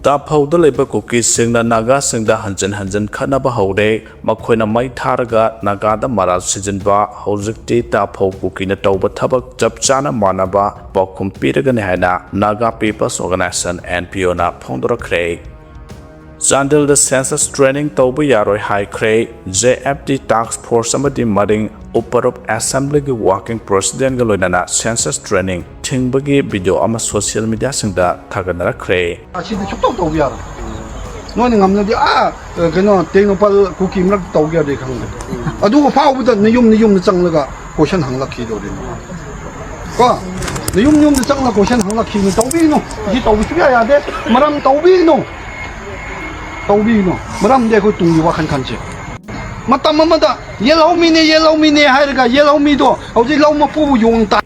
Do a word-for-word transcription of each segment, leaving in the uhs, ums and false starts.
ꯇꯥꯐꯧꯗ ꯂꯩꯕ ꯀꯨꯀꯤꯁꯤꯡꯅ ꯅꯥꯒꯥꯁꯤꯡꯗ ꯍꯟꯖꯤꯟ ꯍꯟꯖꯤꯟ ꯈꯠꯅꯕ ꯍꯧꯔꯦ꯫ ꯃꯈꯣꯏꯅ ꯃꯩ ꯊꯥꯔꯒ ꯅꯥꯒꯥꯗ ꯃꯔꯥꯜ ꯁꯤꯖꯤꯟꯕ꯫ ꯍꯧꯖꯤꯛꯇꯤ ꯇꯥꯐꯧ ꯀꯨꯀꯤꯅ ꯇꯧꯕ ꯊꯕꯛ ꯆꯞ ꯆꯥꯅ ꯃꯥꯟꯅꯕ ꯄꯥꯎꯈꯨꯝ ꯄꯤꯔꯒꯅꯤ ꯍꯥꯏꯅ Naga People's Organization, N P O ꯅ ꯐꯣꯡꯗꯣꯔꯛꯈ꯭ꯔꯦ꯫ ꯆꯥꯟꯗꯦꯜꯗ census training ꯇꯧꯕ ꯌꯥꯔꯣꯏ ꯍꯥꯏꯈ꯭ꯔꯦ꯫ J F T task force ꯑꯃꯗꯤ ꯃꯔꯤꯡ ꯎꯄꯔꯨꯞ assembly ꯒꯤ working president ꯒ ꯂꯣꯏꯅꯅ census training ꯊꯤꯡꯕꯒꯤ video ꯑꯃ social media ꯁꯤꯡꯗ ꯊꯥꯒꯠꯅꯔꯛꯈ꯭ꯔꯦ꯫ ꯑꯁꯤꯗꯤ ꯁꯨꯛꯇꯧ ꯇꯧꯕ ꯌꯥꯔꯣꯏ꯫ ꯅꯣꯏꯅ ꯉꯝꯂꯗꯤ ꯑꯥ, ꯀꯩꯅꯣ, ꯇꯦꯡꯅꯧꯄꯜ ꯀꯨꯀꯤ ꯃꯔꯛꯇ ꯇꯧꯒꯦ ꯍꯥꯏꯔꯗꯤ ꯈꯪꯗꯦ꯫ ꯑꯗꯨ ꯐꯥꯎꯕꯗ ꯅꯌꯨꯝ ꯅꯌꯨꯝꯗ ꯆꯪꯂꯒ question ꯍꯪꯂꯛꯈꯤꯗꯧꯔꯤꯅꯤ꯫ ꯀꯣ? ꯅꯌꯨꯝ ꯅꯌꯨꯝꯗ ꯆꯪꯂꯒ question ꯍꯪꯂꯛꯈꯤꯅꯤ꯫ ꯇꯧꯕꯤꯒꯅꯨ꯫ ꯑꯁꯤ ꯇꯧꯕ ꯁꯨꯡꯌꯥ ꯌꯥꯗꯦ꯫ ꯃꯔꯝ ꯇꯧꯕꯤꯒꯅꯨ꯫ ꯇꯧꯕꯤꯒꯅꯨ꯫ ꯃꯔꯝꯗꯤ ꯑꯩꯈꯣꯏ ꯇꯨꯡꯒꯤ ꯋꯥꯈꯜ ꯈꯟꯁꯦ꯫ ꯃꯇꯝ ꯑꯃꯗ ꯌꯦꯜꯍꯧꯃꯤꯅꯦ, ꯌꯦꯜꯍꯧꯃꯤꯅꯦ ꯍꯥꯏꯔꯒ ꯌꯦꯜꯍꯧꯃꯤꯗꯣ ꯍꯧꯖꯤꯛ ꯂꯧ ꯃꯄꯨꯕꯨ ꯌꯣꯡ ꯇꯥ-,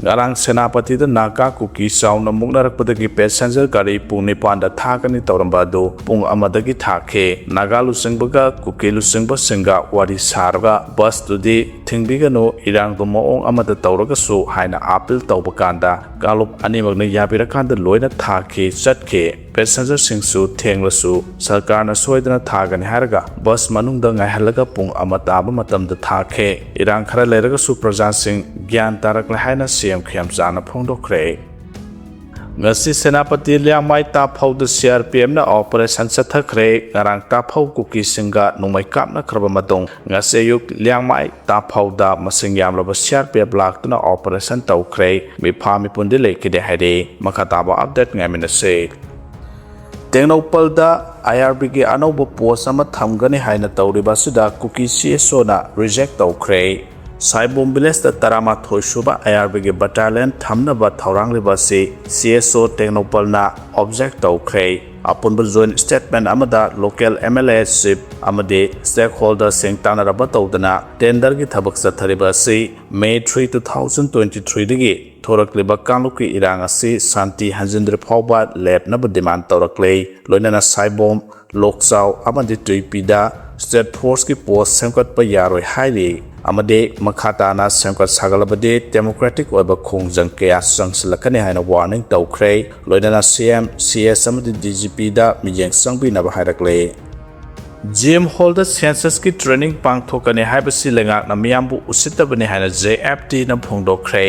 ꯉꯔꯥꯡ ꯁꯦꯅꯥꯄꯇꯤꯗ ꯅꯥꯒꯥ ꯀꯨꯀꯤ ꯆꯥꯎꯅ ꯃꯨꯛꯅꯔꯛꯄꯗꯒꯤ passenger ꯒꯥꯔꯤ ꯄꯨꯡ ꯅꯤꯄꯥꯟꯗ ꯊꯥꯒꯅꯤ ꯇꯧꯔꯝꯕ ꯑꯗꯨ ꯄꯨꯡ ꯑꯃꯗꯒꯤ ꯊꯥꯈꯤ꯫ ꯅꯥꯒꯥ ꯂꯨꯆꯤꯡꯕꯒ ꯀꯨꯀꯤ ꯂꯨꯆꯤꯡꯕꯁꯤꯡꯒ ꯋꯥꯔꯤ ꯁꯥꯔꯒ bus ꯇꯨꯗꯤ ꯊꯤꯡꯕꯤꯒꯅꯨ, ꯏꯔꯥꯡꯗꯨ ꯃꯑꯣꯡ ꯑꯃꯗ ꯇꯧꯔꯒꯁꯨ ꯍꯥꯏꯅ appeal ꯇꯧꯕ ꯀꯥꯟꯗ ꯀꯥꯡꯂꯨꯞ ꯑꯅꯤꯃꯛꯅ ꯌꯥꯕꯤꯔꯀꯥꯟꯗ ꯂꯣꯏꯅ ꯊꯥꯈꯤ, ꯆꯠꯈꯤ꯫ Passenger ꯁꯤꯡꯁꯨ ꯊꯦꯡꯂꯁꯨ ꯁꯔꯀꯥꯔꯅ ꯁꯣꯏꯗꯅ ꯊꯥꯒꯅꯤ ꯍꯥꯏꯔꯒ bus ꯃꯅꯨꯡꯗ ꯉꯥꯏꯍꯜꯂꯒ ꯄꯨꯡ ꯑꯃ ꯇꯥꯕ ꯃꯇꯝꯗ ꯊꯥꯈꯤ꯫ ꯏꯔꯥꯡ ꯈꯔ ꯂꯩꯔꯒꯁꯨ ꯄ꯭ꯔꯖꯥꯁꯤꯡ ꯒ꯭ꯌꯥꯟ ꯇꯥꯔꯛꯂꯦ ꯍꯥꯏꯅ C M ꯈꯦꯝꯆꯥꯅ ꯐꯣꯡꯗꯣꯛꯈ꯭ꯔꯦ꯫ ꯉꯁꯤ Senapati Liangmai ꯇꯥꯐꯧꯗ C R P F ꯅ operation ꯆꯠꯊꯈ꯭ꯔꯦ꯫ ꯉꯔꯥꯡ ꯇꯥꯐꯧ ꯀꯨꯀꯤꯁꯤꯡꯒ ꯅꯣꯡꯃꯩ ꯀꯥꯞꯅꯈ꯭ꯔꯕ ꯃꯇꯨꯡ ꯉꯁꯤ ꯑꯌꯨꯛ ꯂꯤꯌꯥꯡꯃꯥꯏ ꯇꯥꯐꯧꯗ ꯃꯁꯤꯡ ꯌꯥꯝꯂꯕ C R P F ꯂꯥꯛꯇꯨꯅ operation ꯇꯧꯈ꯭ꯔꯦ꯫ ꯃꯤꯐꯥ ꯃꯤꯄꯨꯟꯗꯤ ꯂꯩꯈꯤꯗꯦ ꯍꯥꯏꯔꯤ꯫ ꯃꯈꯥ ꯇꯥꯕ update ꯉꯥꯏꯃꯤꯟꯅꯁꯤ꯫ ꯇꯦꯡꯅꯧꯄꯜꯗ I R B ꯒꯤ ꯑꯅꯧꯕ post ꯑꯃ ꯊꯝꯒꯅꯤ ꯍꯥꯏꯅ ꯇꯧꯔꯤꯕ ꯑꯁꯤꯗ ꯀꯨꯀꯤ C S O ꯅ reject ꯇꯧꯈ꯭ꯔꯦ꯫ ꯁꯥꯏꯕꯣꯝ village ꯇ ꯇꯔꯥꯃꯥꯊꯣꯏ ꯁꯨꯕ I R B ꯒꯤ battalion ꯊꯝꯅꯕ ꯊꯧꯔꯥꯡꯂꯤꯕ ꯑꯁꯤ C S O ꯇꯦꯡꯅꯧꯄꯜꯅ object ꯇꯧꯈ꯭ꯔꯦ꯫ ꯑꯄꯨꯟꯕ joint statement ꯑꯃꯗ local M L A, chief ꯑꯃꯗꯤ stakeholder ꯁꯤꯡ ꯇꯥꯟꯅꯔꯕ ꯇꯧꯗꯅ tender ꯒꯤ ꯊꯕꯛ ꯆꯠꯊꯔꯤꯕ ꯑꯁꯤ May three, two thousand twenty-three ꯗꯒꯤ ꯊꯣꯔꯛꯂꯤꯕ ꯀꯥꯡꯂꯨꯞꯀꯤ ꯏꯔꯥꯡ ꯑꯁꯤ ꯁꯥꯟꯇꯤ ꯍꯟꯖꯤꯟꯗ꯭ꯔꯤ ꯐꯥꯎꯕ ꯂꯦꯞꯅꯕ demand ꯇꯧꯔꯛꯂꯦ꯫ ꯂꯣꯏꯅꯅ ꯁꯥꯏꯕꯣꯝ ꯂꯣꯛꯆꯥꯎ ꯑꯃꯗꯤ ꯇꯨꯏꯄꯤꯗ state forceꯀꯤ post ꯁꯦꯝꯒꯠꯄ ꯌꯥꯔꯣꯏ ꯍꯥꯏꯔꯤ꯫ ꯑꯃꯗꯤ ꯃꯈꯥ ꯇꯥꯅ ꯁꯦꯝꯒꯠ ꯁꯥꯒꯠꯂꯕꯗꯤ democratic ꯑꯣꯏꯕ ꯈꯣꯡꯖꯪ ꯀꯌꯥ ꯆꯪꯁꯤꯜꯂꯛꯀꯅꯤ ꯍꯥꯏꯅ warning ꯇꯧꯈ꯭ꯔꯦ꯫ ꯂꯣꯏꯅꯅ CM, CS ꯑꯃꯗꯤ DGPꯗ ꯃꯤꯠꯌꯦꯡ ꯆꯪꯕꯤꯅꯕ ꯍꯥꯏꯔꯛꯂꯦ꯫ GM Hallꯗ censusꯀꯤ training ꯄꯥꯡꯊꯣꯛꯀꯅꯤ ꯍꯥꯏꯕꯁꯤ ꯂꯩꯉꯥꯛꯅ ꯃꯤꯌꯥꯝꯕꯨ ꯎꯁꯤꯠꯇꯕꯅꯤ ꯍꯥꯏꯅ JFDꯅ ꯐꯣꯡꯗꯣꯛꯈ꯭ꯔꯦ꯫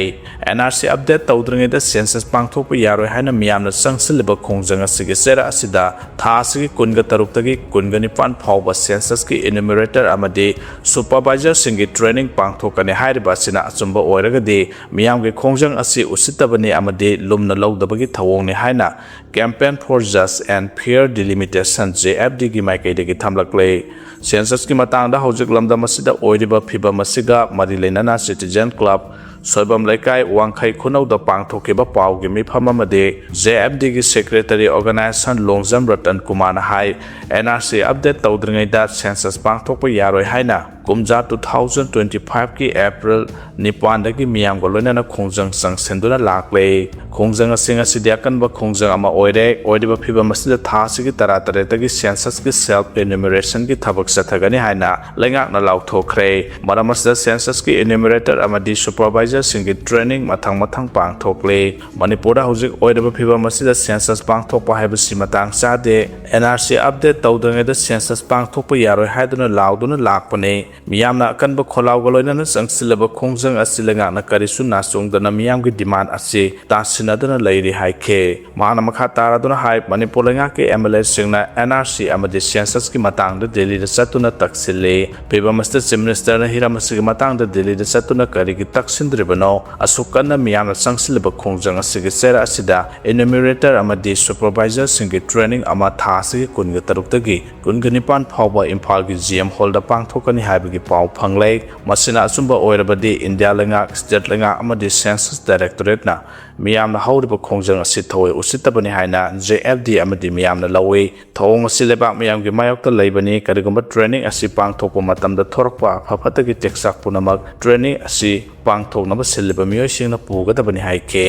NRC update ꯇꯧꯗ꯭ꯔꯤꯉꯩꯗ census ꯄꯥꯡꯊꯣꯛꯄ ꯌꯥꯔꯣꯏ ꯍꯥꯏꯅ ꯃꯤꯌꯥꯝꯅ ꯆꯪꯁꯤꯜꯂꯤꯕ ꯈꯣꯡꯖꯪ ꯑꯁꯤꯒꯤ ꯆꯩꯔꯛ ꯑꯁꯤꯗ ꯊꯥ ꯑꯁꯤꯒꯤ ꯀꯨꯟꯒ ꯇꯔꯨꯛꯇꯒꯤ ꯀꯨꯟꯒ ꯅꯤꯄꯥꯟ ꯐꯥꯎꯕ censusꯀꯤ enumerator ꯑꯃꯗꯤ supervisorꯁꯤꯡꯒꯤ training ꯄꯥꯡꯊꯣꯛꯀꯅꯤ ꯍꯥꯏꯔꯤꯕ ꯑꯁꯤꯅ ꯑꯆꯨꯝꯕ ꯑꯣꯏꯔꯒꯗꯤ ꯃꯤꯌꯥꯝꯒꯤ ꯈꯣꯡꯖꯪ ꯑꯁꯤ ꯎꯁꯤꯠꯇꯕꯅꯤ ꯑꯃꯗꯤ ꯂꯨꯝꯅ ꯂꯧꯗꯕꯒꯤ ꯊꯧꯑꯣꯡꯅꯤ ꯍꯥꯏꯅ Campaign for Just and Fair Delimitation, JFDꯒꯤ ꯃꯥꯏꯀꯩꯗꯒꯤ ꯊꯝꯂꯛꯂꯦ꯫ Censusꯀꯤ ꯃꯇꯥꯡꯗ ꯍꯧꯖꯤꯛ ꯂꯝꯗꯝ ꯑꯁꯤꯗ ꯑꯣꯏꯔꯤꯕ ꯐꯤꯕꯝ ꯑꯁꯤꯒ ꯃꯔꯤ ꯂꯩꯅꯅ Citizen Club, ꯁꯣꯏꯕꯝ ꯂꯩꯀꯥꯏ, ꯋꯥꯡꯈꯩ ꯈꯨꯅꯧꯗ ꯄꯥꯡꯊꯣꯛꯈꯤꯕ ꯄꯥꯎꯒꯤ ꯃꯤꯐꯝ ꯑꯃꯗꯤ JFDꯒꯤ secretary organization ꯂꯣꯡꯖꯝ ꯔꯇꯟ ꯀꯨꯃꯥꯔꯅ ꯍꯥꯏ, NRC update ꯇꯧꯗ꯭ꯔꯤꯉꯩꯗ census ꯄꯥꯡꯊꯣꯛꯄ ꯌꯥꯔꯣꯏ ꯍꯥꯏꯅ ꯀꯨꯝꯖꯥ two thousand twenty fiveꯀꯤ April ꯅꯤꯄꯥꯟꯗꯒꯤ ꯃꯤꯌꯥꯝꯒ ꯂꯣꯏꯅꯅ ꯈꯣꯡꯖꯪ ꯆꯪꯁꯤꯟꯗꯨꯅ ꯂꯥꯛꯂꯦ꯫ ꯈꯣꯡꯖꯪ ꯑꯁꯤ ꯉꯁꯤꯗꯤ ꯑꯀꯟꯕ ꯈꯣꯡꯖꯪ ꯑꯃ ꯑꯣꯏꯔꯦ꯫ ꯑꯣꯏꯔꯤꯕ ꯐꯤꯕꯝ ꯑꯁꯤꯗ ꯊꯥ ꯑꯁꯤꯒꯤ ꯇꯔꯥꯇꯔꯦꯠꯇꯒꯤ censusꯀꯤ self enumerationꯒꯤ ꯊꯕꯛ ꯆꯠꯊꯒꯅꯤ ꯍꯥꯏꯅ ꯂꯩꯉꯥꯛꯅ ꯂꯥꯎꯊꯣꯛꯈ꯭ꯔꯦ꯫ ꯃꯔꯝ ꯑꯁꯤꯗ censusꯀꯤ enumerator ꯑꯃꯗꯤ supervisorꯁꯤꯡꯒꯤ training ꯃꯊꯪ ꯃꯊꯪ ꯄꯥꯡꯊꯣꯛꯂꯦ꯫ ꯃꯅꯤꯄꯨꯔꯗ ꯍꯧꯖꯤꯛ ꯑꯣꯏꯔꯤꯕ ꯐꯤꯕꯝ ꯑꯁꯤꯗ census ꯄꯥꯡꯊꯣꯛꯄ ꯍꯥꯏꯕꯁꯤ ꯃꯇꯥꯡ ꯆꯥꯗꯦ꯫ NRC update ꯇꯧꯗ꯭ꯔꯤꯉꯩꯗ census ꯄꯥꯡꯊꯣꯛꯄ ꯌꯥꯔꯣꯏ ꯍꯥꯏꯗꯨꯅ ꯂꯥꯎꯗꯨꯅ ꯂꯥꯛꯄꯅꯤ꯫ ꯃꯤꯌꯥꯝꯅ ꯑꯀꯟꯕ ꯈꯣꯜꯂꯥꯎꯒ ꯂꯣꯏꯅꯅ ꯆꯪꯁꯤꯜꯂꯕ ꯈꯣꯡꯖꯪ ꯑꯁꯤ ꯂꯩꯉꯥꯛꯅ ꯀꯔꯤꯁꯨ ꯅꯥꯆꯣꯡꯗꯅ ꯃꯤꯌꯥꯝꯒꯤ demand ꯑꯁꯤ ꯇꯥꯁꯤꯟꯅꯗꯨꯅ ꯂꯩꯔꯤ ꯍꯥꯏꯈꯤ꯫ ꯃꯍꯥꯛꯅ ꯃꯈꯥ ꯇꯥꯔꯗꯨꯅ ꯍꯥꯏ, ꯃꯅꯤꯄꯨꯔ ꯂꯩꯉꯥꯛꯀꯤ MLAꯁꯤꯡꯅ NRC ꯑꯃꯗꯤ censusꯀꯤ ꯃꯇꯥꯡꯗ ꯗꯤꯜꯂꯤꯗ ꯆꯠꯇꯨꯅ ꯇꯛꯁꯤꯜꯂꯤ꯫ ꯐꯤꯕꯝ ꯑꯁꯤꯗ Chief Ministerꯅ ꯍꯤꯔꯝ ꯑꯁꯤꯒꯤ ꯃꯇꯥꯡꯗ ꯗꯤꯜꯂꯤꯗ ꯆꯠꯇꯨꯅ ꯀꯔꯤꯒꯤ ꯇꯛꯁꯤꯟꯗ꯭ꯔꯤꯕꯅꯣ? ꯑꯁꯨꯛ ꯀꯟꯅ ꯃꯤꯌꯥꯝꯅ ꯆꯪꯁꯤꯜꯂꯤꯕ ꯈꯣꯡꯖꯪ ꯑꯁꯤꯒꯤ ꯆꯩꯔꯛ ꯑꯁꯤꯗ enumerator ꯑꯃꯗꯤ supervisorꯁꯤꯡꯒꯤ training ꯑꯃ ꯊꯥ ꯑꯁꯤꯒꯤ ꯀꯨꯟꯒ ꯇꯔꯨꯛꯇꯒꯤ ꯀꯨꯟꯒ ꯅꯤꯄꯥꯟ ꯐꯥꯎꯕ ꯏꯝꯐꯥꯜꯒꯤ GM Hallꯗ ꯄꯥꯡꯊꯣꯛꯀꯅꯤ ꯍꯥꯏꯕꯒꯤ ꯄꯥꯎ ꯐꯪꯂꯦ꯫ ꯃꯁꯤꯅ ꯑꯆꯨꯝꯕ ꯑꯣꯏꯔꯕꯗꯤ ꯏꯟꯗꯤꯌꯥ ꯂꯩꯉꯥꯛ, state ꯂꯩꯉꯥꯛ ꯑꯃꯗꯤ Census Directorateꯅ ꯃꯤꯌꯥꯝꯅ ꯍꯧꯔꯤꯕ ꯈꯣꯡꯖꯪ ꯑꯁꯤ ꯊꯑꯣꯏ ꯎꯁꯤꯠꯇꯕꯅꯤ ꯍꯥꯏꯅ JFD ꯑꯃꯗꯤ ꯃꯤꯌꯥꯝꯅ ꯂꯧꯏ꯫ ꯊꯧꯑꯣꯡ ꯑꯁꯤ ꯂꯩꯕꯥꯛ ꯃꯤꯌꯥꯝꯒꯤ ꯃꯥꯌꯣꯛꯇ ꯂꯩꯕꯅꯤ꯫ ꯀꯔꯤꯒꯨꯝꯕ training ꯑꯁꯤ ꯄꯥꯡꯊꯣꯛꯄ ꯃꯇꯝꯗ ꯊꯣꯔꯛꯄ ꯑꯐ ꯐꯠꯇꯒꯤ ꯇꯦꯛꯆꯥꯛ ꯄꯨꯝꯅꯃꯛ training ꯑꯁꯤ ꯄꯥꯡꯊꯣꯛꯅꯕ ꯁꯤꯜꯂꯤꯕ ꯃꯤꯑꯣꯏꯁꯤꯡꯅ ꯄꯨꯒꯗꯕꯅꯤ ꯍꯥꯏꯈꯤ꯫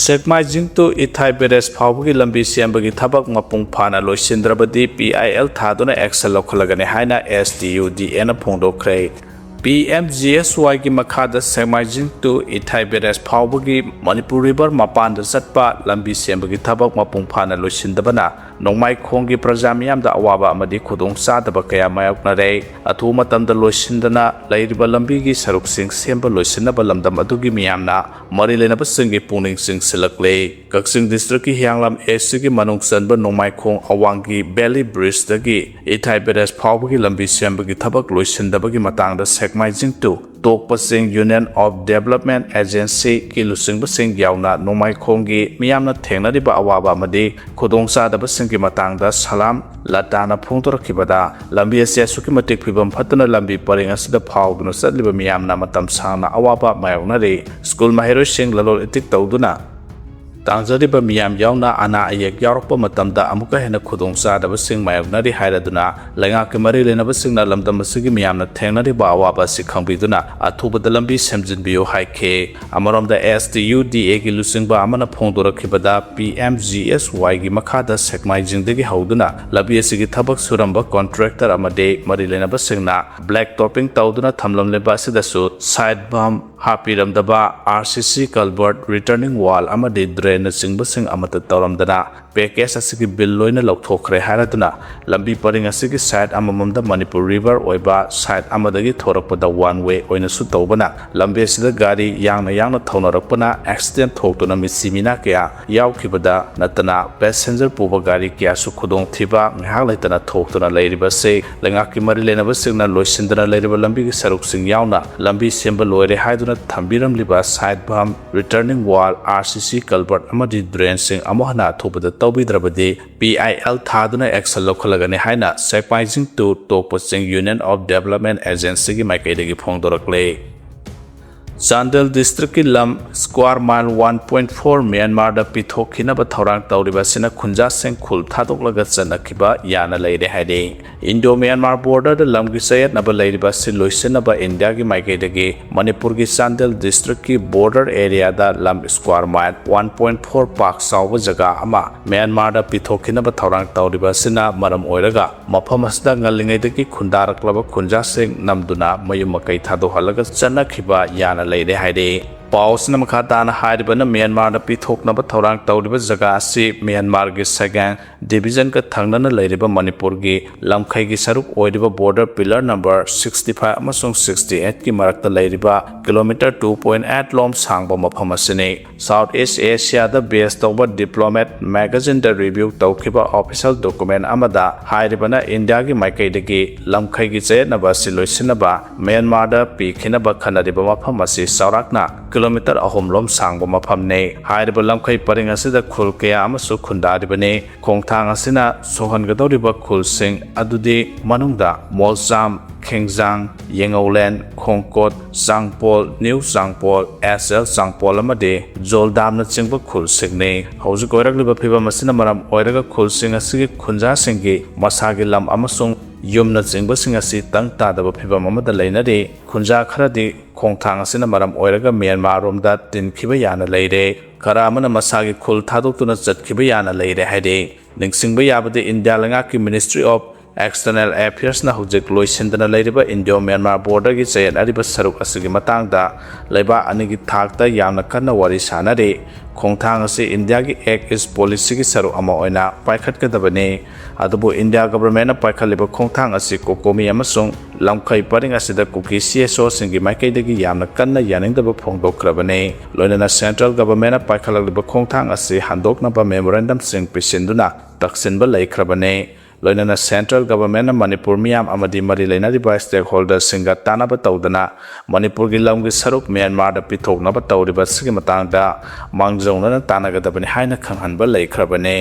ꯁꯦꯛꯃꯥꯏꯖꯤꯡ to ꯏꯊꯥꯏ ꯕꯦꯔꯦꯖ ꯐꯥꯎꯕꯒꯤ ꯂꯝꯕꯤ ꯁꯦꯝꯕꯒꯤ ꯊꯕꯛ ꯃꯄꯨꯡ ꯐꯥꯅ ꯂꯣꯏꯁꯤꯟꯗ꯭ꯔꯕꯗꯤ P I L ꯊꯥꯗꯨꯅ action ꯂꯧꯈꯠꯂꯒꯅꯤ ꯍꯥꯏꯅ S T U D Aꯅ ꯐꯣꯡꯗꯣꯛꯈ꯭ꯔꯦ꯫ P M G S Yꯒꯤ ꯃꯈꯥꯗ ꯁꯦꯛꯃꯥꯏꯖꯤꯡ to ꯏꯊꯥꯏ ꯕꯦꯔꯦꯖ ꯐꯥꯎꯕꯒꯤ ꯃꯅꯤꯄꯨꯔ ꯔꯤꯚꯔ ꯃꯄꯥꯟꯗ ꯆꯠꯄ ꯂꯝꯕꯤ ꯁꯦꯝꯕꯒꯤ ꯊꯕꯛ ꯃꯄꯨꯡ ꯐꯥꯅ ꯂꯣꯏꯁꯤꯟꯗꯕꯅ ꯅꯣꯡꯃꯥꯏꯈꯣꯡꯒꯤ ꯄ꯭ꯔꯖꯥ ꯃꯤꯌꯥꯝꯗ ꯑꯋꯥꯕ ꯑꯃꯗꯤ ꯈꯨꯗꯣꯡꯆꯥꯗꯕ ꯀꯌꯥ ꯃꯥꯌꯣꯛꯅꯔꯦ꯫ ꯑꯊꯨꯕ ꯃꯇꯝꯗ ꯂꯣꯏꯁꯤꯟꯗꯅ ꯂꯩꯔꯤꯕ ꯂꯝꯕꯤꯒꯤ ꯁꯔꯨꯛꯁꯤꯡ ꯁꯦꯝꯕ ꯂꯣꯏꯁꯤꯟꯅꯕ ꯂꯝꯗꯝ ꯑꯗꯨꯒꯤ ꯃꯤꯌꯥꯝꯅ ꯃꯔꯤ ꯂꯩꯅꯕꯁꯤꯡꯒꯤ ꯄꯨꯛꯅꯤꯡ ꯆꯤꯡꯁꯤꯜꯂꯛꯂꯦ꯫ ꯀꯛꯆꯤꯡ districtꯀꯤ ꯍꯤꯌꯥꯡꯂꯝ Aꯁꯤꯒꯤ ꯃꯅꯨꯡ ꯆꯟꯕ ꯅꯣꯡꯃꯥꯏꯈꯣꯡ ꯑꯋꯥꯡꯒꯤ valley bridgeꯗꯒꯤ ꯏꯊꯥꯏ ꯕꯦꯔꯦꯖ ꯐꯥꯎꯕꯒꯤ ꯂꯝꯕꯤ ꯁꯦꯝꯕꯒꯤ ꯊꯕꯛ ꯂꯣꯏꯁꯤꯟꯗꯕꯒꯤ ꯃꯇꯥꯡꯗ ꯁꯦꯛꯃꯥꯏꯖꯤꯡ to ꯇꯣꯛꯄ ꯆꯤꯡ Union of Development Agencyꯒꯤ ꯂꯨꯆꯤꯡꯕꯁꯤꯡ ꯌꯥꯎꯅ ꯅꯣꯡꯃꯥꯏꯈꯣꯡꯒꯤ ꯃꯤꯌꯥꯝꯅ ꯊꯦꯡꯅꯔꯤꯕ ꯑꯋꯥꯕ ꯑꯃꯗꯤ ꯈꯨꯗꯣꯡꯆꯥꯗꯕꯁꯤꯡꯒꯤ ꯃꯇꯥꯡꯗ ꯁꯂꯥꯝ ꯂꯇꯥꯅ ꯐꯣꯡꯗꯣꯔꯛꯈꯤꯕꯗ, ꯂꯝꯕꯤ ꯑꯁꯤ ꯑꯁꯨꯛꯀꯤ ꯃꯇꯤꯛ ꯐꯤꯕꯝ ꯐꯠꯇꯅ ꯂꯝꯕꯤ ꯄꯔꯦꯡ ꯑꯁꯤꯗ ꯐꯥꯎꯗꯨꯅ ꯆꯠꯂꯤꯕ ꯃꯤꯌꯥꯝꯅ ꯃꯇꯝ ꯁꯥꯡꯅ ꯑꯋꯥꯕ ꯃꯥꯌꯣꯛꯅꯔꯤ꯫ ꯁ꯭ꯀꯨꯜ ꯃꯍꯩꯔꯣꯏꯁꯤꯡ ꯂꯂꯣꯟ ꯏꯇꯤꯛ ꯇꯧꯗꯨꯅ ꯇꯥꯡꯖꯔꯤꯕ ꯃꯤꯌꯥꯝ ꯌꯥꯎꯅ ꯑꯅꯥ ꯑꯌꯦꯛ ꯌꯥꯎꯔꯛꯄ ꯃꯇꯝꯗ ꯑꯃꯨꯛꯀ ꯍꯦꯟꯅ ꯈꯨꯗꯣꯡꯆꯥꯗꯕꯁꯤꯡ ꯃꯥꯌꯣꯛꯅꯔꯤ ꯍꯥꯏꯔꯗꯨꯅ, ꯂꯩꯉꯥꯛꯀꯤ ꯃꯔꯤ ꯂꯩꯅꯕꯁꯤꯡꯅ ꯂꯝꯗꯝ ꯑꯁꯤꯒꯤ ꯃꯤꯌꯥꯝꯅ ꯊꯦꯡꯅꯔꯤꯕ ꯑꯋꯥꯕ ꯑꯁꯤ ꯈꯪꯕꯤꯗꯨꯅ ꯑꯊꯨꯕꯗ ꯂꯝꯕꯤ ꯁꯦꯝꯖꯤꯟꯕꯤꯌꯨ ꯍꯥꯏꯈꯤ꯫ ꯑꯃꯔꯣꯝꯗ S T U D Aꯒꯤ ꯂꯨꯆꯤꯡꯕ ꯑꯃꯅ ꯐꯣꯡꯗꯣꯔꯛꯈꯤꯕꯗ, P M G S Yꯒꯤ ꯃꯈꯥꯗ ꯁꯦꯛꯃꯥꯏꯖꯤꯡꯗꯒꯤ ꯍꯧꯗꯨꯅ ꯂꯝꯕꯤ ꯑꯁꯤꯒꯤ ꯊꯕꯛ ꯁꯨꯔꯝꯕ contractor ꯑꯃꯗꯤ ꯃꯔꯤ ꯂꯩꯅꯕꯁꯤꯡꯅ black topping ꯇꯧꯗꯨꯅ ꯊꯝꯂꯝꯂꯤꯕ ꯑꯁꯤꯗꯁꯨ side berm ꯍꯥꯞꯄꯤꯔꯝꯗꯕ, R C C culvert, returning wall ꯑꯃꯗꯤ drainꯅꯆꯤꯡꯕꯁꯤꯡ ꯑꯃꯠꯇ ꯇꯧꯔꯝꯗꯅ package ꯑꯁꯤꯒꯤ bill ꯂꯣꯏꯅ ꯂꯧꯊꯣꯛꯈ꯭ꯔꯦ ꯍꯥꯏꯔꯗꯨꯅ ꯂꯝꯕꯤ ꯄꯔꯤꯡ ꯑꯁꯤꯒꯤ side ꯑꯃꯃꯝꯗ ꯃꯅꯤꯄꯨꯔ river ꯑꯣꯏꯕ side ꯑꯃꯗꯒꯤ ꯊꯣꯔꯛꯄꯗ one way ꯑꯣꯏꯅꯁꯨ ꯇꯧꯕꯅ ꯂꯝꯕꯤ ꯑꯁꯤꯗ ꯒꯥꯔꯤ ꯌꯥꯡꯅ ꯌꯥꯡꯅ ꯊꯧꯅꯔꯛꯄꯅ accident ꯊꯣꯛꯇꯨꯅ ꯃꯤꯁꯤ ꯃꯤꯅꯥ ꯀꯌꯥ ꯌꯥꯎꯈꯤꯕꯗ ꯅꯠꯇꯅ passenger ꯄꯨꯕ ꯒꯥꯔꯤ ꯀꯌꯥꯁꯨ ꯈꯨꯗꯣꯡꯊꯤꯕ ꯉꯥꯏꯍꯥꯛ ꯂꯩꯇꯅ ꯊꯣꯛꯇꯨꯅ ꯂꯩꯔꯤꯕꯁꯤ ꯂꯩꯉꯥꯛꯀꯤ ꯃꯔꯤ ꯂꯩꯅꯕꯁꯤꯡꯅ ꯂꯣꯏꯁꯤꯟꯗꯅ ꯂꯩꯔꯤꯕ ꯂꯝꯕꯤꯒꯤ ꯁꯔꯨꯛꯁꯤꯡ ꯌꯥꯎꯅ ꯂꯝꯕꯤ ꯁꯦꯝꯕ ꯂꯣꯏꯔꯦ ꯍꯥꯏꯗꯨꯅ ꯊꯝꯕꯤꯔꯝꯂꯤꯕ side berm, returning wall, R C C culvert ꯑꯃꯗꯤ drainꯁꯤꯡ ꯑꯃꯨꯛ ꯍꯟꯅ ꯑꯊꯨꯕꯗ ꯇꯧꯕꯤꯗ꯭ꯔꯕꯗꯤ P I L ꯊꯥꯗꯨꯅ action ꯂꯧꯈꯠꯂꯒꯅꯤ ꯍꯥꯏꯅ ꯁꯦꯛꯃꯥꯏꯖꯤꯡ to ꯇꯣꯛꯄ ꯆꯤꯡ Union of Development Agencyꯒꯤ ꯃꯥꯏꯀꯩꯗꯒꯤ ꯐꯣꯡꯗꯣꯔꯛꯂꯦ꯫ ꯆꯥꯟꯗꯦꯜ ꯗꯤꯁꯇ꯭ꯔꯤꯛꯀꯤ ꯂꯝ square mile one point four ꯃ꯭ꯌꯥꯟꯃꯥꯔꯗ ꯄꯤꯊꯣꯛꯈꯤꯅꯕ ꯊꯧꯔꯥꯡ ꯇꯧꯔꯤꯕ ꯑꯁꯤꯅ ꯈꯨꯟꯖꯥꯁꯤꯡ ꯈꯨꯜ ꯊꯥꯗꯣꯛꯂꯒ ꯆꯠꯅꯈꯤꯕ ꯌꯥꯅ ꯂꯩꯔꯦ ꯍꯥꯏꯔꯤ꯫ ꯏꯟꯗꯣ ꯃ꯭ꯌꯥꯟꯃꯥꯔ ꯕꯣꯔꯗꯔꯗ ꯂꯝꯒꯤ ꯆꯌꯦꯠꯅꯕ ꯂꯩꯔꯤꯕ ꯑꯁꯤ ꯂꯣꯏꯁꯤꯟꯅꯕ ꯏꯟꯗꯤꯌꯥꯒꯤ ꯃꯥꯏꯀꯩꯗꯒꯤ ꯃꯅꯤꯄꯨꯔꯒꯤ ꯆꯥꯟꯗꯦꯜ ꯗꯤꯁꯇ꯭ꯔꯤꯛꯀꯤ ꯕꯣꯔꯗꯔ ꯑꯦꯔꯤꯌꯥꯗ ꯂꯝ square mile one point four ꯄꯥꯛ ꯆꯥꯎꯕ ꯖꯒꯥ ꯑꯃ ꯃ꯭ꯌꯥꯟꯃꯥꯔꯗ ꯄꯤꯊꯣꯛꯈꯤꯅꯕ ꯊꯧꯔꯥꯡ ꯇꯧꯔꯤꯕ ꯑꯁꯤꯅ ꯃꯔꯝ ꯑꯣꯏꯔꯒ ꯃꯐꯝ ꯑꯁꯤꯗ ꯉꯜꯂꯤꯉꯩꯗꯒꯤ ꯈꯨꯟꯗꯥꯔꯛꯂꯕ ꯈꯨꯟꯖꯥꯁꯤꯡ ꯅꯝꯗꯨꯅ ꯃꯌꯨꯝ ꯃꯀꯩ ꯊꯥꯗꯣꯛꯍꯜꯂꯒ ꯆꯠꯅꯈꯤꯕ ꯌꯥꯅ ꯂꯩꯔꯦ ꯍꯥꯏꯔꯤ꯫ ꯄꯥꯎ ꯑꯁꯤꯅ ꯃꯈꯥ ꯇꯥꯅ ꯍꯥꯏꯔꯤꯕꯅ ꯃ꯭ꯌꯥꯟꯃꯥꯔꯗ ꯄꯤꯊꯣꯛꯅꯕ ꯊꯧꯔꯥꯡ ꯇꯧꯔꯤꯕ ꯖꯒꯥ ꯑꯁꯤ ꯃ꯭ꯌꯥꯟꯃꯥꯔꯒꯤ ꯁꯦꯒꯥꯡ ꯗꯤꯕꯤꯖꯟꯒ ꯊꯪꯅꯅ ꯂꯩꯔꯤꯕ ꯃꯅꯤꯄꯨꯔꯒꯤ ꯂꯝꯈꯩꯒꯤ ꯁꯔꯨꯛ ꯑꯣꯏꯔꯤꯕ border pillar number sixty five ꯑꯃꯁꯨꯡ ꯁꯤꯛꯁꯇꯤ ꯑꯩꯠꯀꯤ ꯃꯔꯛꯇ ꯂꯩꯔꯤꯕ ꯀꯤꯂꯣꯃꯤꯇꯔ ꯇꯨ ꯄꯣꯏꯟ ꯑꯩꯠ ꯂꯣꯝ ꯁꯥꯡꯕ ꯃꯐꯝ ꯑꯁꯤꯅꯤ꯫ ꯁꯥꯎꯠ ꯏꯁ ꯑꯦꯁꯤꯌꯥꯗ ꯕꯦꯁ ꯇꯧꯕ ꯗꯤꯄ꯭ꯂꯣꯃꯦꯠ ꯃꯦꯒꯥꯖꯤꯟꯗ ꯔꯤꯚ꯭ꯌꯨ ꯇꯧꯈꯤꯕ ꯑꯣꯐꯤꯁꯤꯌꯦꯜ ꯗꯣꯀꯨꯃꯦꯟ ꯑꯃꯗ ꯍꯥꯏꯔꯤꯕꯅ ꯏꯟꯗꯤꯌꯥꯒꯤ ꯃꯥꯏꯀꯩꯗꯒꯤ ꯂꯝꯈꯩꯒꯤ ꯆꯌꯦꯠꯅꯕ ꯑꯁꯤ ꯂꯣꯏꯁꯤꯟꯅꯕ ꯃ꯭ꯌꯥꯟꯃꯥꯔꯗ ꯄꯤꯈꯤꯅꯕ ꯈꯟꯅꯔꯤꯕ ꯃꯐꯝ ꯑꯁꯤ ꯆꯥꯎꯔꯥꯛꯅ ꯀꯤꯂꯣꯃꯤꯇꯔ ꯑꯍꯨꯝ ꯂꯣꯝ ꯁꯥꯡꯕ ꯃꯐꯝꯅꯤ꯫ ꯍꯥꯏꯔꯤꯕ ꯂꯝꯈꯩ ꯄꯔꯤꯡ ꯑꯁꯤꯗ ꯈꯨꯜ ꯀꯌꯥ ꯑꯃꯁꯨ ꯈꯨꯟꯗꯥꯔꯤꯕꯅꯤ꯫ ꯈꯣꯡꯊꯥꯡ ꯑꯁꯤꯅ ꯁꯣꯛꯍꯟꯒꯗꯧꯔꯤꯕ ꯈꯨꯜꯁꯤꯡ ꯑꯗꯨꯗꯤ ꯃꯅꯨꯡꯗ ꯃꯣꯜꯆꯥꯝ, ꯈꯦꯡꯖꯥꯡ, ꯌꯦꯉꯧꯂꯦꯟ, ꯈꯣꯡꯀꯣꯠ, ꯆꯥꯡꯄꯣꯜ, ꯅ꯭ꯌꯨ ꯆꯥꯡꯄꯣꯜ, ꯑꯦꯁ ꯑꯦꯜ ꯆꯥꯡꯄꯣꯜ ꯑꯃꯗꯤ ꯖꯣꯜꯗꯥꯝꯅꯆꯤꯡꯕ ꯈꯨꯜꯁꯤꯡꯅꯤ꯫ ꯍꯧꯖꯤꯛ ꯑꯣꯏꯔꯛꯂꯤꯕ ꯐꯤꯚꯝ ꯑꯁꯤꯅ ꯃꯔꯝ ꯑꯣꯏꯔꯒ ꯈꯨꯜꯁꯤꯡ ꯑꯁꯤꯒꯤ ꯈꯨꯟꯖꯥꯁꯤꯡꯒꯤ ꯃꯁꯥꯒꯤ ꯂꯝ ꯑꯃꯁꯨꯡ ꯌꯨꯝꯅꯆꯤꯡꯕꯁꯤꯡ ꯑꯁꯤ ꯇꯪ ꯇꯥꯗꯕ ꯐꯤꯚꯝ ꯑꯃꯗ ꯂꯩꯅꯔꯤ꯫ ꯈꯨꯟꯖꯥ ꯈꯔꯗꯤ ꯈꯣꯡꯊꯥꯡ ꯑꯁꯤꯅ ꯃꯔꯝ ꯑꯣꯏꯔꯒ ꯃ꯭ꯌꯥꯟꯃꯥꯔꯔꯣꯝꯗ ꯇꯤꯟꯈꯤꯕ ꯌꯥꯅ ꯂꯩꯔꯦ꯫ ꯈꯔ ꯑꯃꯅ ꯃꯁꯥꯒꯤ ꯈꯨꯜ ꯊꯥꯗꯣꯛꯇꯨꯅ ꯆꯠꯈꯤꯕ ꯌꯥꯅ ꯂꯩꯔꯦ ꯍꯥꯏꯔꯤ꯫ ꯅꯤꯡꯁꯤꯡꯕ ꯌꯥꯕꯗꯤ ꯏꯟꯗꯤꯌꯥ ꯂꯩꯉꯥꯛꯀꯤ Ministry of External Affairsꯅ ꯍꯧꯖꯤꯛ ꯂꯣꯏꯁꯤꯟꯗꯅ ꯂꯩꯔꯤꯕ ꯏꯟꯗꯤꯌꯣ ꯃ꯭ꯌꯥꯟꯃꯥꯔ ꯕꯣꯔꯗꯔꯒꯤ ꯆꯌꯦꯠꯅꯔꯤꯕ ꯁꯔꯨꯛ ꯑꯁꯤꯒꯤ ꯃꯇꯥꯡꯗ ꯂꯩꯕꯥꯛ ꯑꯅꯤꯒꯤ ꯊꯥꯛꯇ ꯌꯥꯝꯅ ꯀꯟꯅ ꯋꯥꯔꯤ ꯁꯥꯅꯔꯤ꯫ ꯈꯣꯡꯊꯥꯡ ꯑꯁꯤ ꯏꯟꯗꯤꯌꯥꯒꯤ Act East Policyꯒꯤ ꯁꯔꯨꯛ ꯑꯃ ꯑꯣꯏꯅ ꯄꯥꯏꯈꯠꯀꯗꯕꯅꯤ꯫ ꯑꯗꯨꯕꯨ ꯏꯟꯗꯤꯌꯥ ꯒꯚꯔꯟꯃꯦꯟꯠꯅ ꯄꯥꯏꯈꯠꯂꯤꯕ ꯈꯣꯡꯊꯥꯡ ꯑꯁꯤ ꯀꯣꯀꯣꯃꯤ ꯑꯃꯁꯨꯡ ꯂꯝꯈꯩ ꯄꯔꯤꯡ ꯑꯁꯤꯗ ꯀꯨꯀꯤ ꯁꯤ ꯑꯦꯁ ꯑꯣꯁꯤꯡꯒꯤ ꯃꯥꯏꯀꯩꯗꯒꯤ ꯌꯥꯝꯅ ꯀꯟꯅ ꯌꯥꯅꯤꯡꯗꯕ ꯐꯣꯡꯗꯣꯛꯈ꯭ꯔꯕꯅꯤ꯫ ꯂꯣꯏꯅꯅ ꯁꯦꯟꯇ꯭ꯔꯦꯜ ꯒꯚꯔꯟꯃꯦꯟꯠꯅ ꯄꯥꯏꯈꯠꯂꯛꯂꯤꯕ ꯈꯣꯡꯊꯥꯡ ꯑꯁꯤ ꯍꯟꯗꯣꯛꯅꯕ ꯃꯦꯃꯣꯔꯦꯟꯗꯝꯁꯤꯡ ꯄꯤꯁꯤꯟꯗꯨꯅ ꯇꯛꯁꯤꯟꯕ ꯂꯩꯈ꯭ꯔꯕꯅꯤ꯫ ꯂꯣꯏꯅꯅ ꯁꯦꯟꯇ꯭ꯔꯦꯜ ꯒꯚꯔꯟꯃꯦꯟꯠꯅ ꯃꯅꯤꯄꯨꯔ ꯃꯤꯌꯥꯝ ꯑꯃꯗꯤ ꯃꯔꯤ ꯂꯩꯅꯔꯤꯕ ꯁ꯭ꯇꯦꯛꯍꯣꯜꯗꯔꯁꯤꯡꯒ ꯇꯥꯟꯅꯕ ꯇꯧꯗꯨꯅ ꯃꯅꯤꯄꯨꯔꯒꯤ ꯂꯝꯒꯤ ꯁꯔꯨꯛ ꯃ꯭ꯌꯥꯟꯃꯥꯔꯗ ꯄꯤꯊꯣꯛꯅꯕ ꯇꯧꯔꯤꯕ ꯑꯁꯤꯒꯤ ꯃꯇꯥꯡꯗ ꯃꯥꯡꯖꯧꯅꯅ ꯇꯥꯟꯅꯒꯗꯕꯅꯤ ꯍꯥꯏꯅ ꯈꯪꯍꯟꯕ ꯂꯩꯈ꯭ꯔꯕꯅꯤ꯫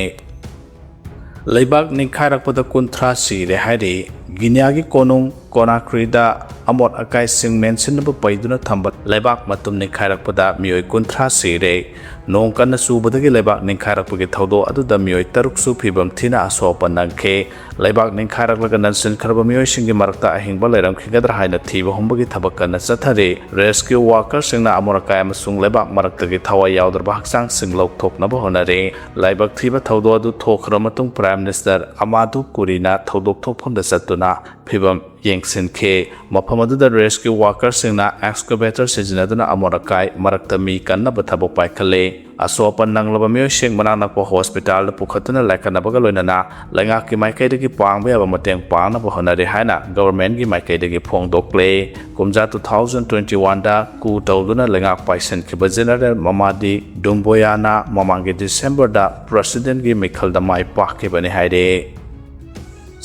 ꯂꯩꯕꯥꯛ ꯅꯤꯡꯈꯥꯏꯔꯛꯄꯗ ꯀꯨꯟꯊ꯭ꯔꯥ ꯁꯤꯔꯦ ꯍꯥꯏꯔꯤ꯫ ꯒꯤꯅꯤꯌꯥꯒꯤ ꯀꯣꯅꯨꯡ ꯀꯣꯅꯥꯀ꯭ꯔꯤꯗ ꯑꯃꯣꯠ ꯑꯀꯥꯏꯁꯤꯡ ꯃꯦꯟꯁꯤꯟꯅꯕ ꯄꯩꯗꯨꯅ ꯊꯝꯕ ꯂꯩꯕꯥꯛ ꯃꯇꯨꯝ ꯅꯤꯡꯈꯥꯏꯔꯛꯄꯗ ꯃꯤꯑꯣꯏ ꯀꯨꯟꯊ꯭ꯔꯥ ꯁꯤꯔꯦ꯫ ꯅꯣꯡ ꯀꯟꯅ ꯆꯨꯕꯗꯒꯤ ꯂꯩꯕꯥꯛ ꯅꯤꯡꯈꯥꯏꯔꯛꯄꯒꯤ ꯊꯧꯗꯣꯛ ꯑꯗꯨꯗ ꯃꯤꯑꯣꯏ ꯇꯔꯨꯛꯁꯨ ꯐꯤꯕꯝ ꯊꯤꯅ ꯑꯁꯣꯛ ꯑꯄꯟ ꯅꯪꯈꯤ꯫ ꯂꯩꯕꯥꯛ ꯅꯤꯡꯈꯥꯏꯔꯛꯂꯒ ꯅꯟꯁꯤꯟꯈ꯭ꯔꯕ ꯃꯤꯑꯣꯏꯁꯤꯡꯒꯤ ꯃꯔꯛꯇ ꯑꯍꯤꯡꯕ ꯂꯩꯔꯝꯈꯤꯒꯗ꯭ꯔꯥ ꯍꯥꯏꯅ ꯊꯤꯕ ꯍꯨꯝꯕꯒꯤ ꯊꯕꯛ ꯀꯟꯅ ꯆꯠꯊꯔꯤ꯫ ꯔꯦꯁꯀ꯭ꯌꯨ ꯋꯥꯔꯀꯔꯁꯤꯡꯅ ꯑꯃꯣꯠ ꯑꯀꯥꯏ ꯑꯃꯁꯨꯡ ꯂꯩꯕꯥꯛ ꯃꯔꯛꯇꯒꯤ ꯊꯋꯥꯏ ꯌꯥꯎꯗ꯭ꯔꯕ ꯍꯛꯆꯥꯡꯁꯤꯡ ꯂꯧꯊꯣꯛꯅꯕ ꯍꯣꯠꯅꯔꯤ꯫ ꯂꯥꯏꯕꯛ ꯊꯤꯕ ꯊꯧꯗꯣꯛ ꯑꯗꯨ ꯊꯣꯛꯈ꯭ꯔ ꯃꯇꯨꯡ ꯄ꯭ꯔꯥꯏꯝ ꯃꯤꯅꯤꯁꯇꯔ ꯑꯃꯥꯗꯨ ꯀꯨꯔꯤꯅ ꯊꯧꯗꯣꯛ ꯊꯣꯛꯐꯝꯗ ꯆꯠꯇꯨꯅ ꯐꯤꯕꯝ ꯌꯦꯡꯁꯤꯟꯈꯤ꯫ ꯃꯐꯝ ꯑꯗꯨꯗ ꯔꯦꯁꯀ꯭ꯌꯨ ꯋꯥꯔꯀꯔꯁꯤꯡꯅ ꯑꯦꯛꯁꯀꯦꯚꯦꯇꯔ ꯁꯤꯖꯤꯟꯅꯗꯨꯅ ꯑꯃꯣꯠ ꯑꯀꯥꯏ ꯃꯔꯛꯇ ꯃꯤ ꯀꯟꯅꯕ ꯊꯕꯛ ꯄꯥꯏꯈꯠꯂꯤ꯫ ꯑꯁꯣꯛ ꯑꯄꯟ ꯅꯪꯂꯕ ꯃꯤꯑꯣꯏꯁꯤꯡ ꯃꯅꯥꯛ ꯅꯛꯄ ꯍꯣꯁꯄꯤꯇꯥꯜꯗ ꯄꯨꯈꯠꯇꯨꯅ ꯂꯥꯏꯀꯠꯅꯕꯒ ꯂꯣꯏꯅꯅ ꯂꯩꯉꯥꯛꯀꯤ ꯃꯥꯏꯀꯩꯗꯒꯤ ꯄꯥꯡꯕ ꯌꯥꯕ ꯃꯇꯦꯡ ꯄꯥꯡꯅꯕ ꯍꯣꯠꯅꯔꯤ ꯍꯥꯏꯅ ꯒꯚꯔꯟꯃꯦꯟꯠꯀꯤ ꯃꯥꯏꯀꯩꯗꯒꯤ ꯐꯣꯡꯗꯣꯛꯂꯦ꯫ ꯀꯨꯝꯖꯥ ꯇꯨ ꯊꯥꯎꯖꯟ ꯇ꯭ꯋꯦꯟꯇꯤ ꯋꯥꯟꯗ ꯀꯨ ꯇꯧꯗꯨꯅ ꯂꯩꯉꯥꯛ ꯄꯥꯏꯁꯤꯟꯈꯤꯕ ꯖꯦꯅꯔꯦꯜ ꯃꯃꯥꯗꯤ ꯗꯨꯝꯕꯣꯌꯥꯅ ꯃꯃꯥꯡꯒꯤ ꯗꯤꯁꯦꯝꯕꯔꯗ ꯄ꯭ꯔꯁꯤꯗꯦꯟꯠꯀꯤ ꯃꯤꯈꯜꯗ ꯃꯥꯏ ꯄꯥꯛꯈꯤꯕꯅꯤ ꯍꯥꯏꯔꯦ꯫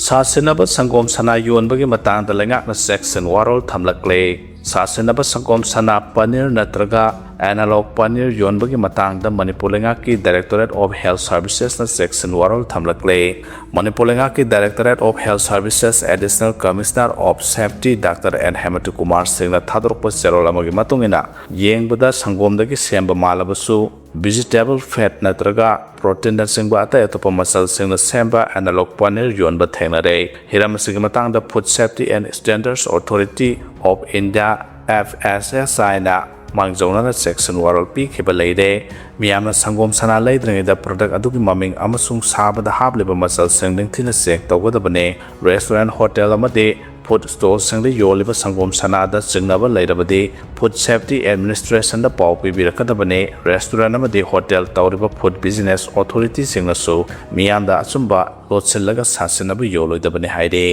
ꯁꯥꯁꯤꯟꯅꯕ ꯁꯪꯒꯣꯝ ꯁꯅꯥ ꯌꯣꯟꯕꯒꯤ ꯃꯇꯥꯡꯗ ꯂꯩꯉꯥꯛꯅ ꯆꯦꯛꯁꯤꯟ ꯋꯥꯔꯣꯜ ꯊꯝꯂꯛꯂꯦ꯫ ꯁꯥꯁꯤꯟꯅꯕ ꯁꯪꯒꯣꯝ ꯁꯅꯥ ꯄꯅꯤꯔ ꯅꯠꯇ꯭ꯔꯒ ꯑꯦꯅꯥꯂꯣꯒ ꯄꯅꯤꯔ ꯌꯣꯟꯕꯒꯤ ꯃꯇꯥꯡꯗ ꯃꯅꯤꯄꯨꯔ ꯂꯩꯉꯥꯛꯀꯤ Directorate of Health Servicesꯅ ꯆꯦꯛꯁꯤꯟ ꯋꯥꯔꯣꯜ ꯊꯝꯂꯛꯂꯦ꯫ ꯃꯅꯤꯄꯨꯔ ꯂꯩꯉꯥꯛꯀꯤ Directorate of Health Services Additional Commissioner of Safety doctor N Hemant Kumar ꯁꯤꯡꯅ ꯊꯥꯗꯣꯔꯛꯄ ꯆꯦꯔꯣꯜ ꯑꯃꯒꯤ ꯃꯇꯨꯡ ꯏꯟꯅ ꯌꯦꯡꯕꯗ ꯁꯪꯒꯣꯝꯗꯒꯤ ꯁꯦꯝꯕ ꯃꯥꯜꯂꯕꯁꯨ, vegetable fat ꯅꯠꯇ꯭ꯔꯒ proteinꯅꯆꯤꯡꯕ ꯑꯇꯩ ꯑꯇꯣꯞꯄ ꯃꯆꯜꯁꯤꯡꯅ ꯁꯦꯝꯕ ꯑꯦꯅꯥꯂꯣꯒ ꯄꯅꯤꯔ ꯌꯣꯟꯕ ꯊꯦꯡꯅꯔꯦ꯫ ꯍꯤꯔꯝ ꯑꯁꯤꯒꯤ ꯃꯇꯥꯡꯗ Food Safety and Standards Authority of India, F S S I ꯅ ꯃꯥꯡꯖꯧꯅꯅ ꯆꯦꯛꯁꯤꯟ ꯋꯥꯔꯣꯜ ꯄꯤꯈꯤꯕ ꯂꯩꯔꯦ꯫ ꯃꯤꯌꯥꯝꯅ ꯁꯪꯒꯣꯝ ꯁꯅꯥ ꯂꯩꯗ꯭ꯔꯤꯉꯩꯗ product ꯑꯗꯨꯒꯤ ꯃꯃꯤꯡ ꯑꯃꯁꯨꯡ ꯁꯥꯕꯗ ꯍꯥꯞꯂꯤꯕ ꯃꯆꯜꯁꯤꯡ ꯅꯤꯡꯊꯤꯅ check ꯇꯧꯒꯗꯕꯅꯤ꯫ Restaurant, hotel ꯑꯃꯗꯤ food storeꯁꯤꯡꯗ ꯌꯣꯜꯂꯤꯕ ꯁꯪꯒꯣꯝ ꯁꯅꯥꯗ ꯆꯤꯡꯅꯕ ꯂꯩꯔꯕꯗꯤ Food Safety Administrationꯗ ꯄꯥꯎ ꯄꯤꯕꯤꯔꯛꯀꯗꯕꯅꯤ꯫ Restaurant ꯑꯃꯗꯤ hotel ꯇꯧꯔꯤꯕ Food Business Authorityꯁꯤꯡꯅꯁꯨ ꯃꯤꯌꯥꯝꯗ ꯑꯆꯨꯝꯕ ꯂꯣꯠꯁꯤꯜꯂꯒ ꯁꯥꯁꯤꯟꯅꯕ ꯌꯣꯜꯂꯣꯏꯗꯕꯅꯤ ꯍꯥꯏꯔꯤ꯫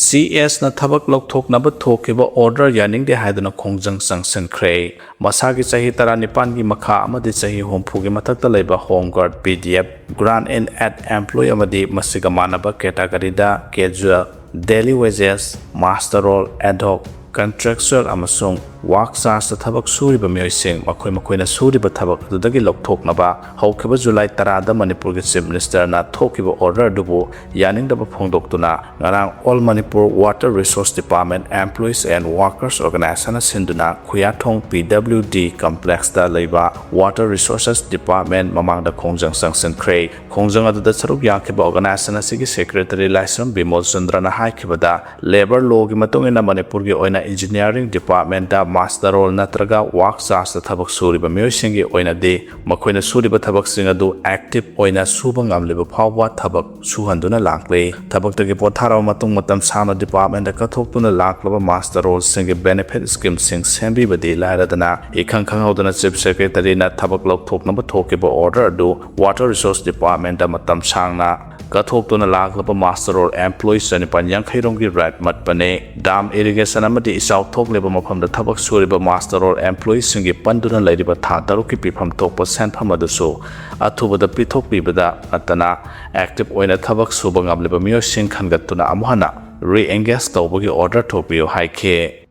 C Sꯅ ꯊꯕꯛ ꯂꯧꯊꯣꯛꯅꯕ ꯊꯣꯛꯈꯤꯕ order ꯌꯥꯅꯤꯡꯗꯦ ꯍꯥꯏꯗꯨꯅ ꯈꯣꯡꯖꯪ ꯆꯪꯁꯤꯟꯈ꯭ꯔꯦ꯫ ꯃꯁꯥꯒꯤ ꯆꯍꯤ ꯇꯔꯥꯅꯤꯄꯥꯟꯒꯤ ꯃꯈꯥ ꯑꯃꯗꯤ ꯆꯍꯤ ꯍꯨꯝꯐꯨꯒꯤ ꯃꯊꯛꯇ ꯂꯩꯕ Home Guard, P D F, Grant in Aid employee ꯑꯃꯗꯤ ꯃꯁꯤꯒ ꯃꯥꯟꯅꯕ categoryꯗ casual, daily wages, muster roll, ad hoc, ꯀꯟꯇ꯭ꯔꯦꯛꯆꯨꯋꯦꯜ ꯑꯃꯁꯨꯡ ꯋꯥꯔꯛ ꯆꯥꯔꯖꯇ ꯊꯕꯛ ꯁꯨꯔꯤꯕ ꯃꯤꯑꯣꯏꯁꯤꯡ ꯃꯈꯣꯏ ꯃꯈꯣꯏꯅ ꯁꯨꯔꯤꯕ ꯊꯕꯛ ꯑꯗꯨꯗꯒꯤ ꯂꯧꯊꯣꯛꯅꯕ ꯍꯧꯈꯤꯕ ꯖꯨꯂꯥꯏ ꯇꯔꯥꯗ ꯃꯅꯤꯄꯨꯔꯒꯤ ꯆꯤꯐ ꯃꯤꯅꯤꯁꯇꯔꯅ ꯊꯣꯛꯈꯤꯕ ꯑꯣꯔꯗꯔ ꯑꯗꯨꯕꯨ ꯌꯥꯅꯤꯡꯗꯕ ꯐꯣꯡꯗꯣꯛꯇꯨꯅ ꯉꯔꯥꯡ All Manipur Water Resource Department Employees and Workers Organization ꯁꯤꯟꯗꯨꯅ ꯈꯨꯌꯥꯊꯣꯡ ꯄꯤ ꯗꯕ꯭ꯂꯤꯎ ꯗꯤ ꯀꯝꯄ꯭ꯂꯦꯛꯁꯇ ꯂꯩꯕ ꯋꯥꯇꯔ ꯔꯤꯁꯣꯔꯁꯦꯁ ꯗꯤꯄꯥꯔꯠꯃꯦꯟ ꯃꯃꯥꯡꯗ ꯈꯣꯡꯖꯪ ꯆꯪꯁꯤꯟꯈ꯭ꯔꯦ꯫ ꯈꯣꯡꯖꯪ ꯑꯗꯨꯗ ꯁꯔꯨꯛ ꯌꯥꯈꯤꯕ ꯑꯣꯔꯒꯅꯥꯏꯖꯦꯁꯟ ꯑꯁꯤꯒꯤ ꯁꯦꯀ꯭ꯔꯦꯇꯔꯤ ꯂꯥꯏꯁ꯭ꯔꯝ ꯕꯤꯃꯣꯜ ꯆꯟꯗ꯭ꯔꯅ ꯍꯥꯏꯈꯤꯕꯗ, ꯂꯦꯕꯔ ꯂꯣꯒꯤ ꯃꯇꯨꯡ ꯏꯟꯅ ꯃꯅꯤꯄꯨꯔꯒꯤ ꯑꯣꯏꯅ ꯏꯟꯖꯤꯅꯤꯌꯥꯔꯤꯡ ꯗꯤꯄꯥꯔꯠꯃꯦꯟꯗ ꯃꯥꯁꯇꯔ ꯔꯣꯜ ꯅꯠꯇ꯭ꯔꯒ ꯋꯥꯔꯛ ꯆꯥꯔꯖꯇ ꯊꯕꯛ ꯁꯨꯔꯤꯕ ꯃꯤꯑꯣꯏꯁꯤꯡꯒꯤ ꯑꯣꯏꯅꯗꯤ ꯃꯈꯣꯏꯅ ꯁꯨꯔꯤꯕ ꯊꯕꯛꯁꯤꯡ ꯑꯗꯨ ꯑꯦꯛꯇꯤꯚ ꯑꯣꯏꯅ ꯁꯨꯕ ꯉꯝꯂꯤꯕ ꯐꯥꯎꯕ ꯊꯕꯛ ꯁꯨꯍꯟꯗꯨꯅ ꯂꯥꯛꯂꯤ꯫ ꯊꯕꯛꯇꯒꯤ ꯄꯣꯊꯥꯔꯕ ꯃꯇꯨꯡ ꯃꯇꯝ ꯁꯥꯡꯅ ꯗꯤꯄꯥꯔꯠꯃꯦꯟꯗ ꯀꯠꯊꯣꯛꯇꯨꯅ ꯂꯥꯛꯂꯕ ꯃꯥꯁꯇꯔ ꯔꯣꯜꯁꯤꯡꯒꯤ ꯕꯦꯅꯤꯐꯤꯠ ꯁ꯭ꯀꯤꯝꯁꯤꯡ ꯁꯦꯝꯕꯤꯕꯗꯤ ꯂꯥꯏꯔꯗꯅ, ꯏꯈꯪ ꯈꯪꯍꯧꯗꯅ ꯆꯤꯐ ꯁꯦꯀ꯭ꯔꯦꯇꯔꯤꯅ ꯊꯕꯛ ꯂꯧꯊꯣꯛꯅꯕ ꯊꯣꯛꯈꯤꯕ ꯑꯣꯔꯗꯔ ꯑꯗꯨ ꯋꯥꯇꯔ ꯔꯤꯁꯣꯔꯁ ꯗꯤꯄꯥꯔꯠꯃꯦꯟꯗ ꯃꯇꯝ ꯁꯥꯡꯅ ꯀꯠꯊꯣꯛꯇꯨꯅ ꯂꯥꯛꯂꯕ ꯃꯥꯁꯇꯔ ꯔꯣꯜ ꯑꯦꯝꯄ꯭ꯂꯣꯌꯤ ꯆꯅꯤꯄꯥꯟ ꯌꯥꯡꯈꯩ ꯔꯣꯝꯒꯤ ꯔꯥꯏꯠ ꯃꯠꯄꯅꯤ꯫ ꯗꯥꯝ ꯏꯔꯤꯒꯦꯁꯟ ꯑꯃꯗꯤ ꯏꯆꯥꯎ ꯊꯣꯛꯂꯤꯕ ꯃꯐꯝꯗ ꯊꯕꯛ ꯁꯨꯔꯤꯕ ꯃꯥꯁꯇꯔ ꯔꯣꯜ ꯑꯦꯝꯄ꯭ꯂꯣꯌꯤꯁꯤꯡꯒꯤ ꯄꯟꯗꯨꯅ ꯂꯩꯔꯤꯕ ꯊꯥ ꯇꯔꯨꯛꯀꯤ ꯄꯤꯐꯝ ꯊꯣꯛꯄ ꯁꯦꯟꯐꯝ ꯑꯗꯨꯁꯨ ꯑꯊꯨꯕꯗ ꯄꯤꯊꯣꯛꯄꯤꯕꯗ ꯅꯠꯇꯅ, ꯑꯦꯛꯇꯤꯚ ꯑꯣꯏꯅ ꯊꯕꯛ ꯁꯨꯕ ꯉꯝꯂꯤꯕ ꯃꯤꯑꯣꯏꯁꯤꯡ ꯈꯟꯒꯠꯇꯨꯅ ꯑꯃꯨꯛ ꯍꯟꯅ ꯔꯤꯑꯦꯡꯒꯦꯖ ꯇꯧꯕꯒꯤ ꯑꯣꯔꯗꯔ ꯊꯣꯛꯄꯤꯌꯨ ꯍꯥꯏꯈꯤ꯫